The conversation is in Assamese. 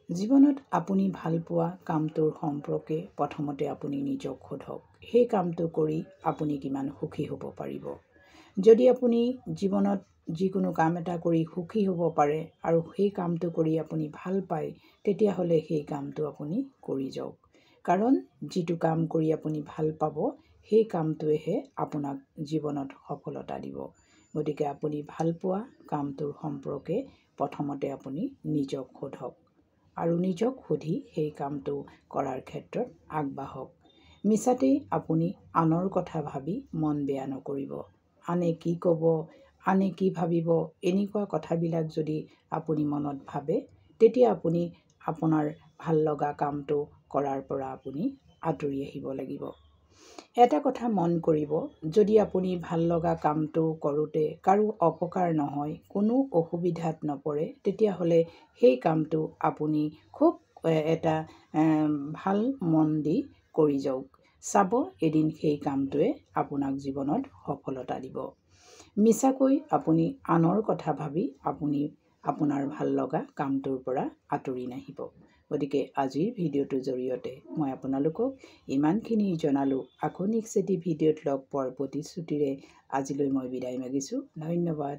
জীৱনত আপুনি ভাল পোৱা কামটোৰ সম্পৰ্কে প্ৰথমতে আপুনি নিজক সোধক, সেই কামটো কৰি আপুনি কিমান সুখী হ'ব পাৰিব। যদি আপুনি জীৱনত যিকোনো কাম এটা কৰি সুখী হ'ব পাৰে আৰু সেই কামটো কৰি আপুনি ভাল পায়, তেতিয়াহ'লে সেই কামটো আপুনি কৰি যাওক। কাৰণ যিটো কাম কৰি আপুনি ভাল পাব, সেই কামটোৱেহে আপোনাক জীৱনত সফলতা দিব। গতিকে আপুনি ভাল পোৱা কামটোৰ সম্পৰ্কে প্ৰথমতে আপুনি নিজক সোধক আৰু নিজক সুধি সেই কামটো কৰাৰ ক্ষেত্ৰত আগবাঢ়ক। মিছাতেই আপুনি আনৰ কথা ভাবি মন বেয়া নকৰিব। আনে কি ক'ব, আনে কি ভাবিব, এনেকুৱা কথাবিলাক যদি আপুনি মনত ভাবে, তেতিয়া আপুনি আপোনাৰ ভাল লগা কামটো কৰাৰ পৰা আপুনি আঁতৰি আহিব লাগিব। এটা কথা মন কৰিব, যদি আপুনি ভাল লগা কামটো কৰোঁতে কাৰো অপকাৰ নহয়, কোনো অসুবিধাত নপৰে, তেতিয়াহ'লে সেই কামটো আপুনি খুব এটা ভাল মন দি কৰি যাওক। চাব, এদিন সেই কামটোৱে আপোনাক জীৱনত সফলতা দিব। মিছাকৈ আপুনি আনৰ কথা ভাবি আপুনি আপোনাৰ ভাল লগা কামটোৰ পৰা আঁতৰি নাহিব। গতিকে আজিৰ ভিডিঅ'টোৰ জৰিয়তে মই আপোনালোকক ইমানখিনি জনালোঁ। আকৌ নেক্সট এটি ভিডিঅ'ত লগ পোৱাৰ প্ৰতিশ্ৰুতিৰে আজিলৈ মই বিদায় মাগিছোঁ। ধন্যবাদ।